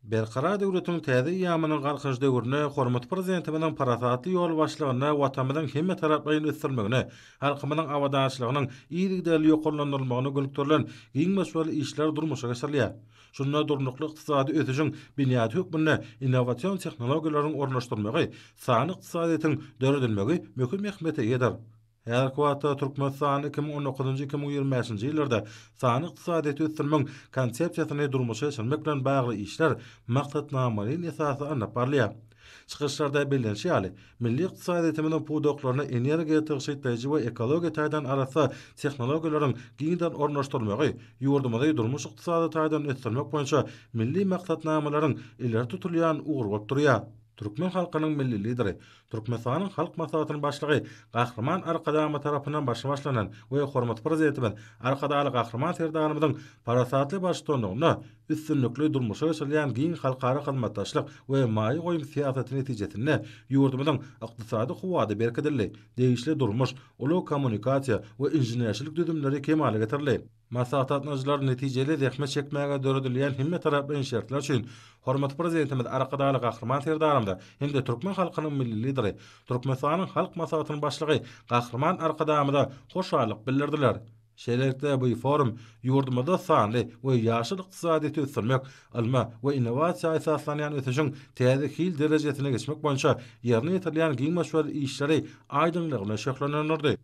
Berkarar döwletiň täze eýýamynyň Galkynyş döwründe hormatly Prezidentimiziň parasatly ýolbaşçylygynda Watanymyzyň hemmetaraplaýyn ösdürilmegine, halkymyzyň abadançylygynyň yzygiderli ýokarlandyrylmagyna gönükdirilen giň möçberli işler durmuşa geçirilýär. Şunda durnukly ykdysady ösüşiň binýady hökmünde innowasion tehnologiýalaryň ornaşdyrylmagy, sanly ykdysadyýetiň döredilmegi möhüm ähmiýete eýedir. Häzirki wagtda Türkmenistan 2019-njy, 2025-nji ýyllarda sanly ykdysadyýeti ösdürmegiň Konsepsiýasyny durmuşa geçirmek bilen bagly işler maksatnamalaýyn esasda alnyp barylýar. Çykyşlarda bellenişi ýaly, milli ykdysadyýetimiziň pudaklaryna energiýa tygşytlaýjy we ekologiýa taýdan arassa tehnologiýalaryň giňden ornaşdyrylmagy ýurdumyzy durmuş-ykdysady taýdan ösdürmek boýunça milli maksatnamalaryň ileri tutulýan ugry bolup durýar. Türkmen halkynyň Milli Lideri, Türkmenistanyň Halk Maslahatynyň Başlygy Gahryman Arkadagymyz tarapyndan başy başlanan we hormatly Prezidentimiz Arkadagly Gahryman Serdarymyzyň parasatly baştutanlygynda üstünlikli durmuşa geçirilýän giň halkara hyzmatdaşlyk we maýa goýum syýasaty netijesinde ýurdumyzyň ykdysady kuwwady berkidildi, degişli durmuş, ulag-kommunikasiýa we inženerçilik düzümleri kemala getirildi. Maslahata gatnaşyjylar netijeli zähmet çekmäge döredilýän hemmetaraplaýyn şertler üçin hormatly Prezidentimiz Arkadagly Gahryman Serdarymyza hem-de türkmen halkynyň Milli Lideri, Türkmenistanyň Halk Maslahatynyň Başlygy Gahryman Arkadagymyza hoşallyk bildirdiler. Şeýlelikde, bu forum ýurdumyzda sanly we ýaşyl ykdysadyýeti ösdürmek, ylma we innowasiýa esaslanýan ösüşiň täze hil derejesine geçmek boýunça ýerine ýetirilýän giň möçberli işleri aýdyňlygy bilen şöhlelendirdi.